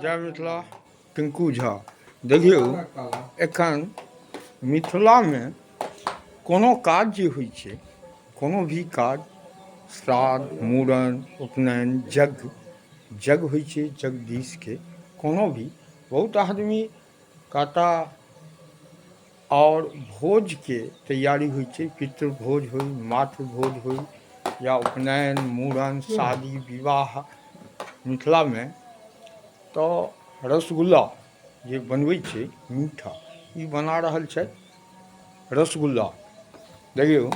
जय मिथिला। टिंकू झा। देखियौ, एखन मिथिलामे कोनो काज जे होइ छै, कोनो भी काज, श्राद्ध, मूड़न, उपनयन, यज्ञ, यज्ञ होइ छै जगदीशके, कोनो भी बहुत आदमी कहता आओर भोजके तैयारी होइ छै, पितृभोज होइ, मातृभोज होइ या उपनयन, मूड़न, शादी विवाह, मिथिलामे तऽ रसगुल्ला जे बनबै छै मीठा, ई बना रहल छथि रसगुल्ला। देखियौ,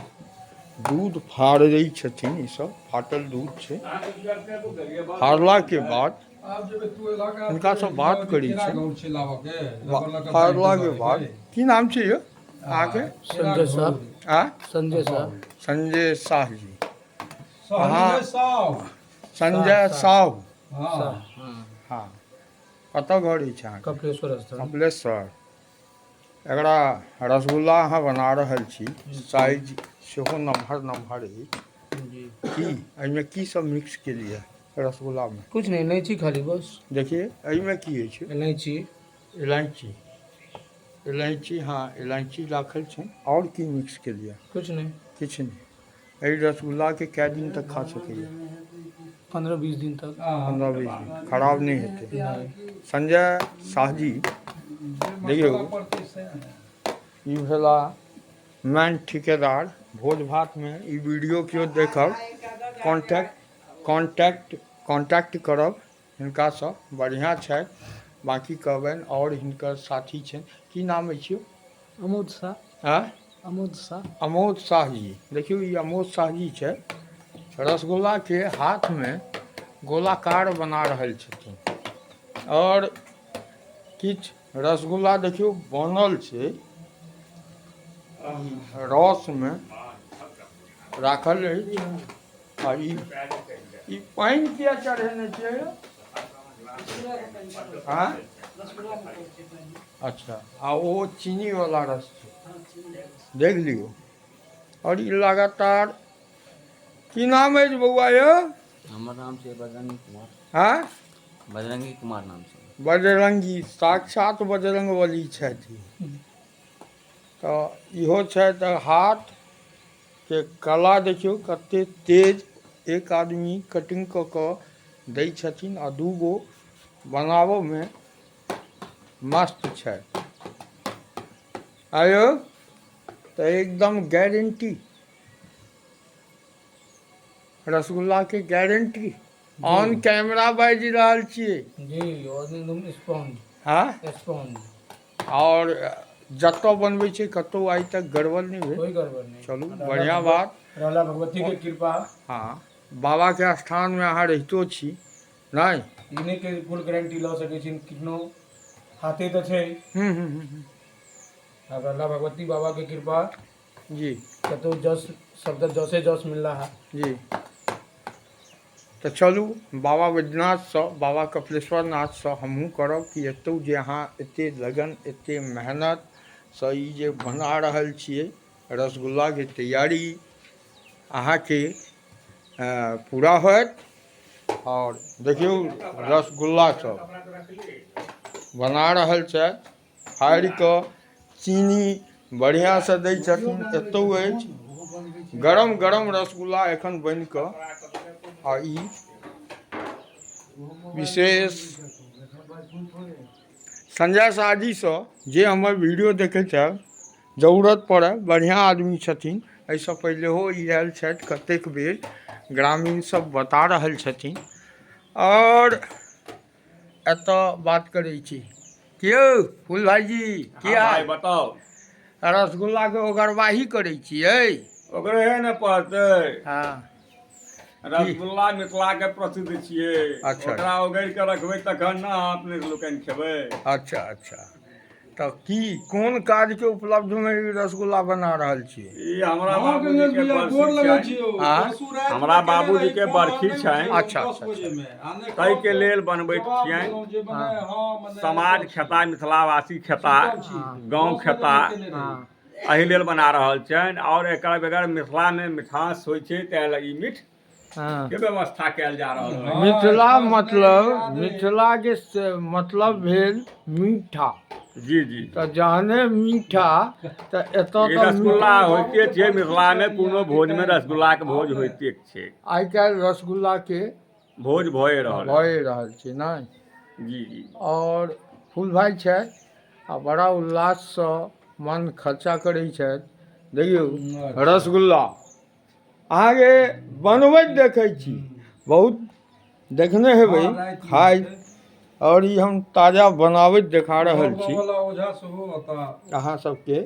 दूध फाड़ै छथिन ई सब, फाटल दूध छै। फाड़लाके बाद हिनकासँ बात करै छै। फाड़लाके बाद की नाम छै यौ अहाँके? संजय साह। आ संजय साह। संजय साह जी। अहाँ संजय साहु? हँ। कतऽ घर अछि अहाँके? कपिलेश्वर स्थान। कपिलेश्वर। एकरा रसगुल्ला अहाँ बना रहल छी, साइज सेहो नमहर नमहर अछि। जी। की एहिमे की सब मिक्स केलियै रसगुल्लामे? कुछ नहीं, इलायची खाली बस। देखिए, एहिमे की अछि? इलायची। इलायची, इलायची, हँ, इलायची राखल छै। आओर की मिक्स केलियै? कुछ नहीं। किछु नहि। एहि रसगुल्लाके कए दिन तक खा सकैए? 15-20 दिन तक। 15-20 दिन खराब नहि हेतै? संजय शाहजी, देखियौ, ई भेला मैन ठिकेदार भोज भातमे। ई वीडियो केओ देखब, कॉन्टैक्ट कॉन्टैक्ट कॉन्टैक्ट करब हिनकासँ, बढ़िआँ छथि। बाँकी कहबनि, आओर हिनकर साथी छनि, की नाम अछि यौ? अमोद शाह। आँय? अमोद शाह। अमोद शाह जी। देखियौ, ई अमोद शाह जी छै, रसगुल्लाके हाथमे गोलाकार बना रहल छथिन। आओर किछु रसगुल्ला देखियौ बनल छै, रसमे राखल अछि। आ ई पानि किया चढ़ेने छियै यौ? आँय? अच्छा, आ ओ चीनीवला रस छै, देख लियौ। आओर ई लगातार, की नाम अछि बौआ यौ? हमर नाम छै बजरंगी कुमार। आँय? बजरंगी कुमार नाम छै। बजरंगी, साक्षात बजरंग बली छथि। तऽ इहो छथि। तऽ हाथके कला देखियौ कते तेज। एक आदमी कटिंग कऽ कऽ दै छथिन आ दू गो बनाबऽमे मस्त छथि। आयौ, तऽ एकदम गारंटी, रसगुल्लाके गारंटी, ऑन कैमरा बाजि रहल छियै। जी, और एकदम स्पॉन्ज। हँ। स्पॉन्ज। आओर जतऽ बनबै छै कतहु आइ तक गड़बड़ नहि भेल? कोई गड़बड़ नहीं। चलू, बढ़िआँ बात। रहला भगवती के कृपा। हँ, बाबाके स्थानमे अहाँ रहितो छी नहि? ई नहि के फुल गारंटी लऽ सकै छी, कितनो हाथे तऽ छै। हूँ हूँ हूँ हूँ आब रहला भगवती बाबा के कृपा। कतौ जस शब्द जसे जस मिल रहा है। जी, तऽ चलू, बाबा बैद्यनाथसँ, बाबा कपिलेश्वर नाथसँ हमहूँ करब कि एतौ जे अहाँ एते लगन, एते मेहनतसँ ई जे बना रहल छियै रसगुल्लाके तैयारी, अहाँके पूरा होयत। आओर देखियौ, रसगुल्ला सब बना रहल छथि, फाड़ि कऽ चीनी बढ़िआँसँ दै छथिन। एतौ अछि गरम गरम रसगुल्ला एखन बनि कऽ। आ ई विशेष संजय शाहजीसँ जे हमर वीडियो देखैत हैब, जरूरत पड़य, बढ़िआँ आदमी छथिन। एहिसँ पहिलेहो ई आयल छथि कतेक बेर, ग्रामीण सब बता रहल छथिन। आओर एतऽ बात करै छी। कि यौ फूल भाईजी, की भाई हाल? बताउ। रसगुल्लाके ओगरवाही करै छियै? ओकरे ने पड़तै। रसगुल्ला मिथिला के प्रसिद्ध छियै। ओकरा ओगरि के रखबै तखन ने अहाँ अपने लोकनि खेबै। अच्छा अच्छा, तऽ की कोन काजके उपलब्धमे ई रसगुल्ला बना रहल छियै? ई हमरा बाबूजी के बरसी छनि। हमरा बाबूजी के बरखी छनि। अच्छा अच्छा अच्छा ताहिके लेल बनबैत छियनि। समाज खेता, मिथिलावासी खेता, गाँव खेता, एहि लेल बना रहल छनि। आओर एकर बगैर मिथिलामे मिठास होइ छै, ताहि लए ई मीठ के व्यवस्था कयल जा रहल है। मिथिला मतलब मिथिलाके मतलब भेल मीठा। जी जी। तऽ जहने मीठा तऽ एतऽ ई तऽ रसगुल्ला होइते छै मिथिलामे, कोनो भोजमे रसगुल्लाके भोज होइते छै। आइ काल्हि रसगुल्लाके भोज भए रहल है। भए रहल छै नहि? जी जी। आओर फूल भाइ छथि आ बड़ा उल्लाससँ मन खर्चा करै छथि। देखियौ, रसगुल्ला अहाँके बनबैत देखै छी, बहुत देखने हेबै खाइ, आओर ई हम ताजा बनाबैत देखा रहल छी अहाँ सबके।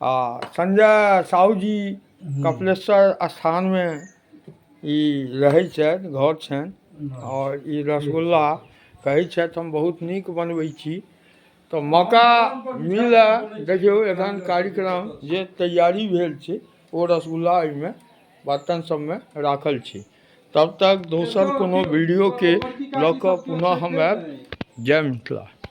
आ संजय साहू जी कपिलेश्वर स्थानमे ई रहै छथि, घर छनि, आओर ई रसगुल्ला कहै छथि हम बहुत नीक बनबै छी, तऽ मौका मिलए। देखियौ, एखन कार्यक्रम जे तैयारी भेल छै ओ रसगुल्ला एहिमे बर्तन सबमे राखल छै। तब तक दोसर कोनो वीडियोके लऽ कऽ पुनः हम आयब। जय मिथिला।